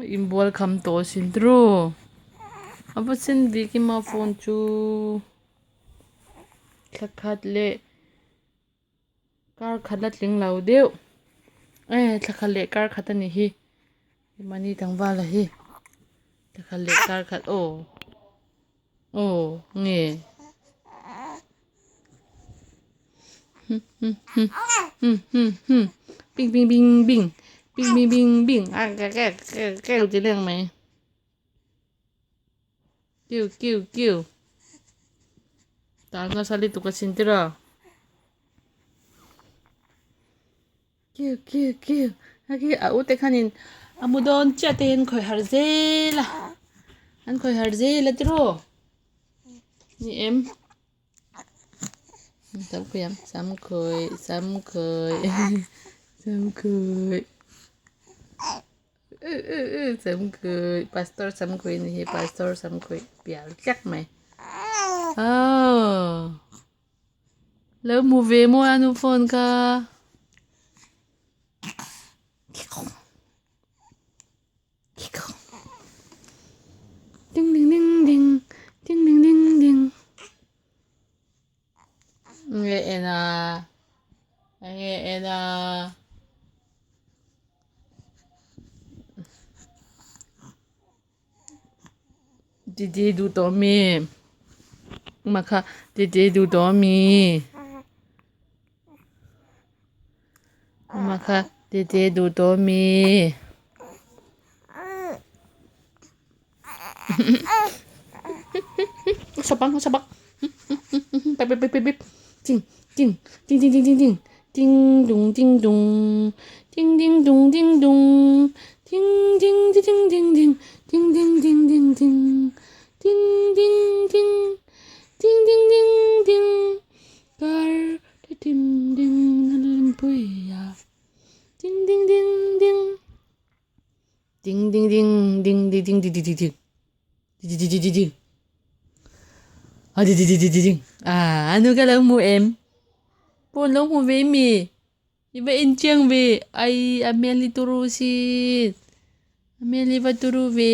Inbual kham tawh asin tiraw a va sen bik em a phone chu thla khat leh kar khat la tling lo deuh e thla khat leh kar khat a nih hi mahni tlangval a hi thla khat leh kar khat aw aw nge bing bing bing bing bing bing bing bing a keu ti leng mai kiu kiu kiu tan nasa lutuk a sin tiraw kiu kiu kiu a khi a u te khanin a mu dawn chiah te hian khawih harh zel a an khawih harh zel a tiraw ni em. Sam khawi ang sam khawi sam khawi sam khawi sam khawi pastor sam khawi a ni hi pastor sam khawi pial tlek mai aww lo hmu ve maw a nu phone kha. Ding ding ding ding ding ding ding ding nge en a nge en a titi duh tawh mi engmah kha titi duh tawh mi engmah kha titi duh tawh mi. Sabang sabang bip bip bip bip ding ding ding ding ding ding ding ding dong ding dong ding ding dong ding dong ding ding ding ding ding ding ding ding ding ding ding ding ding ding ding ding ding kar ti dim ding hlimpuia ding ding ding ding ding ding ding ding ding ding ding ding ding ding ding ding ding ding a ding ding ding ding ding ah anu ka lo hmu em pawn lo hmu ve mi i va en chiang ve ai a hmel hi turu sin a hmel hi va turu ve.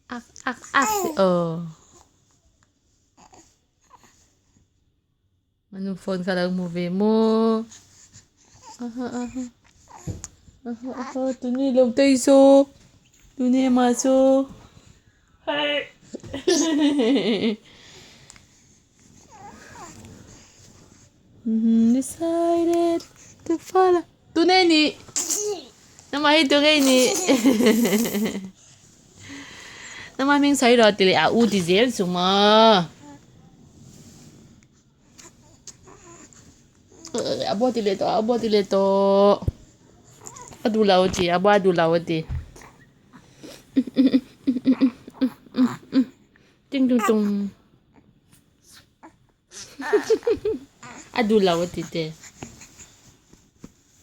Ak ak ak aw. Anu phone kha lo hmu ve maw? Aha aha aha aha tuni lo tei saw tuni mah saw hey Decided to follow tunay ni Nama hi tunay ni Nama hming sawi rawh ti leh a u ti zel chu maw A bua ti leh tawh a bua ti leh tawh a duh lo a ti a bua duh lo a ti ding dong dong. A duh lo a ti te.